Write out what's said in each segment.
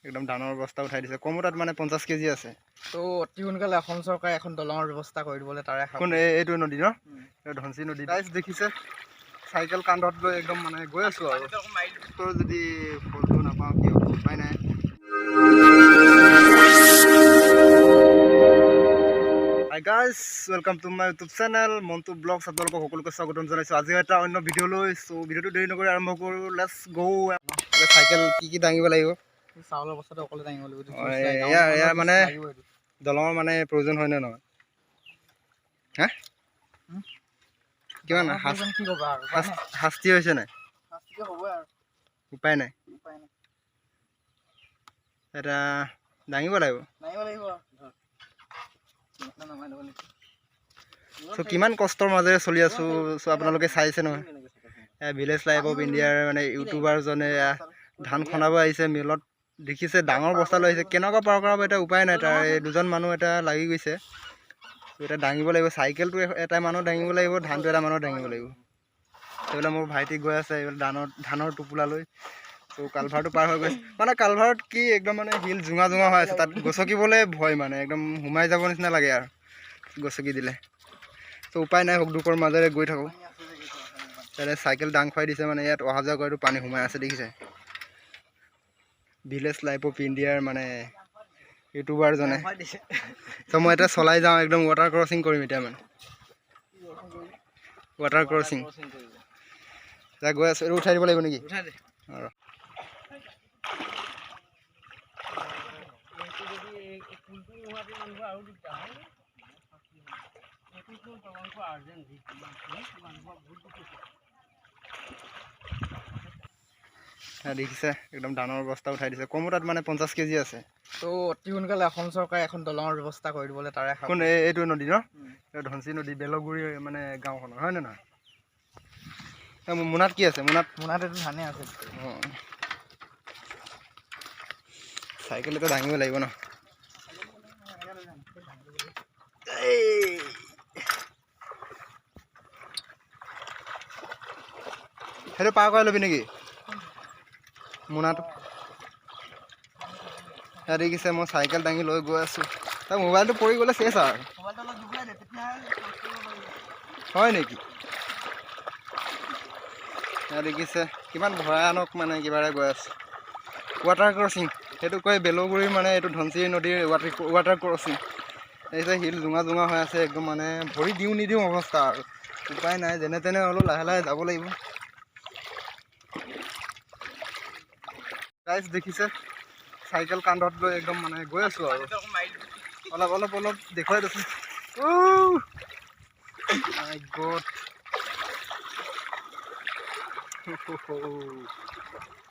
একদম ধানৰ বস্তা উঠাই দিছে। কমো তাত মানে 50 কেজি আছে। তো অতি সোনকালে অসম চৰকাৰে এখন দলঙৰ ব্যৱস্থা কৰি দিবলৈ তাৰে আশা কোন কৰোঁ। এইটো নদী ন, ধনশিৰি নদী। গাইজ দেখিছে, চাইকেল কান্ধত লৈ একদম মানে গৈ আছোঁ আৰু। তোৰ যদি ফলটো নাপাওঁ কি হ'ব, উপায় নাই। Hi guys, welcome to my YouTube channel Montu blogs. আপোনালোকক সকলোকে স্বাগতম জনাইছোঁ আজি এটা অন্য ভিডিঅ'লৈ। চ' ভিডিঅ'টো দেৰি নকৰি আৰম্ভ কৰোঁ, let's গ'। চাইকেল কি কি দাঙিব লাগিব? চাউলৰ বস্তাটো অকলে দাঙিব লাগিব। অ, ইয়াৰ মানে দলঙৰ মানে প্ৰয়োজন হয় নে নহয়? হা, কিমান কি ক'বা আৰু, উপায় নাই। শাস্তি হৈছে নাই? শাস্তিটো হ'বই আৰু। উপায় নাই। উপায় নাই। এটা দাঙিব লাগিব। দাঙিব লাগিব আৰু। ধৰ। নমাই ল'ব নেকি? চ' কিমান কষ্টৰ মাজেৰে চলি আছোঁ, চ' আপোনালোকে চাইছে নহয়। ভিলেজ লাইফ অফ ইণ্ডিয়াৰ মানে ইউটিউবাৰজনে এয়া ধান খুন্দাব আহিছে মিলত, দেখিছে ডাঙৰ বস্তা লৈ আহিছে। কেনেকুৱা পাৰ কৰাব এতিয়া, উপায় নাই। তাৰ এই দুজন মানুহ এটা লাগি গৈছে। চ' এতিয়া দাঙিব লাগিব চাইকেলটো, এটা মানুহ দাঙিব লাগিব, ধানটো এটা মানুহ দাঙিব লাগিব। সেইফালে মোৰ ভাইটি গৈ আছে এইফালে ধানৰ টোপোলা লৈ। চ' কালভাৰটো পাৰ হৈ গৈছে। মানে কালভাৰত কি একদম মানে শিল জোঙা জোঙা হৈ আছে, তাত গছকিবলৈ ভয়, মানে একদম সোমাই যাব নিচিনা লাগে আৰু গছকি দিলে। চ' উপায় নাই, সুখ দুখৰ মাজেৰে গৈ থাকোঁ। তাতে চাইকেল দাং খুৱাই দিছে, মানে ইয়াত অহা যোৱা কৰাটো পানী সোমাই আছে, দেখিছে। ভিলেজ লাইফ অফ ইণ্ডিয়াৰ মানে ইউটিউবাৰজনে। চ' মই এতিয়া চলাই যাওঁ, একদম ৱাটাৰ ক্ৰচিং কৰিম এতিয়া, মানে ৱাটাৰ ক্ৰচিং। এতিয়া গৈ আছোঁ। এইটো উঠাই দিব লাগিব নেকি? উঠাই দে। আৰু এইটো যদি এই পুলটো নোহোৱাতে মানুহৰ আৰু দিগদাৰ হয়। এইটো দলংটো আৰ্জেণ্ট, মানুহৰ বহুত দুখ হৈছে। সেয়া দেখিছে, একদম ধানৰ বস্তা উঠাই দিছে। কমো তাত মানে 50 কেজি আছে। তো অতি সোনকালে অসম চৰকাৰে এখন দলঙৰ ব্যৱস্থা কৰি দিবলৈ তাৰে আশা কোন কৰোঁ। এইটো নদী ন, ধনশিৰি নদী, বেলগুৰি মানে গাঁওখনৰ হয় নে নহয়? এই মোনাত কি আছে মোনাত? মোনাত এইটো ধানে আছে। অঁ, চাইকেল এটা দাঙিব লাগিব ন। এই। সেইটো পাৰ কৰাই ল'বি নেকি মোনাটো? সেয়া দেখিছে, মই চাইকেল দাঙি লৈ গৈ আছোঁ। তাৰ মোবাইলটো পৰি গ'লে চেচ আৰু। মোবাইলটো অলপ জোবোৰাই দে, তেতিয়াহে কৰিব পাৰিব। হয় নেকি? সেয়া দেখিছে, কিমান ভয়ানক মানে কিবাৰে গৈ আছে। ৱাটাৰ ক্ৰচিং সেইটো কয়, বেলগুৰি মানে এইটো ধনশিৰি নদীৰ ৱাটাৰ ক্ৰচিং। দেখিছে, শিল জোঙা জোঙা হৈ আছে, একদম মানে ভৰি দিওঁ নিদিওঁ অৱস্থা আৰু। উপায় নাই, যেনে তেনে হ'লেও লাহে লাহে যাব লাগিব। গাইজ দেখিছে, চাইকেল কান্ধত লৈ একদম মানে গৈ আছোঁ আৰু। অলপ অলপ অলপ দেখুৱাই দেচোন। মাই গড,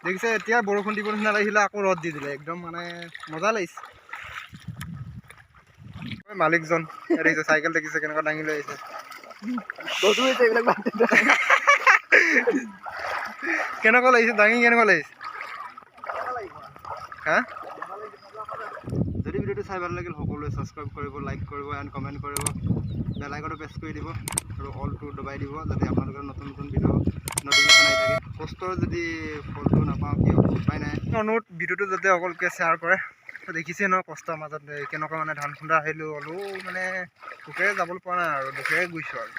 দেখিছে, এতিয়া বৰষুণ দিব নিচিনা লাগিছিলে, আকৌ ৰ'দ দি দিলে, একদম মানে মজা লাগিছে। ঐ মালিকজন, ইয়াত দেখিছে চাইকেল, দেখিছে কেনেকুৱা দাঙি লৈ আহিছে। গধুৰ হৈছে, এইবিলাক বাদ দে। কেনেকুৱা লাগিছে দাঙি, কেনেকুৱা লাগিছে? হা, যদি ভিডিঅ'টো চাই ভাল লাগিল, সকলোৱে ছাবস্ক্ৰাইব কৰিব, লাইক কৰিব এণ্ড কমেণ্ট কৰিব, বেল আইকনটো প্ৰেছ কৰি দিব আৰু অলটো দবাই দিব, যাতে আপোনালোকৰ নতুন নতুন ভিডিঅ' নটিফিকেশ্যন আহি থাকে। কষ্টৰ যদি ফলটো নাপাওঁ কি হ'ব, উপায় নাই। অনুৰোধ, ভিডিঅ'টো যাতে সকলোকে শ্বেয়াৰ কৰে। দেখিছে ন, কষ্টৰ মাজত এই কেনেকুৱা মানে ধান খুন্দা আহিলোঁ, হ'লেও মানে সুখেৰে যাবলৈ পৰা নাই আৰু দুখেৰে গৈছোঁ আৰু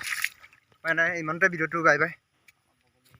উপায় নাই। ইমানতে ভিডিঅ'টো, বাই বাই।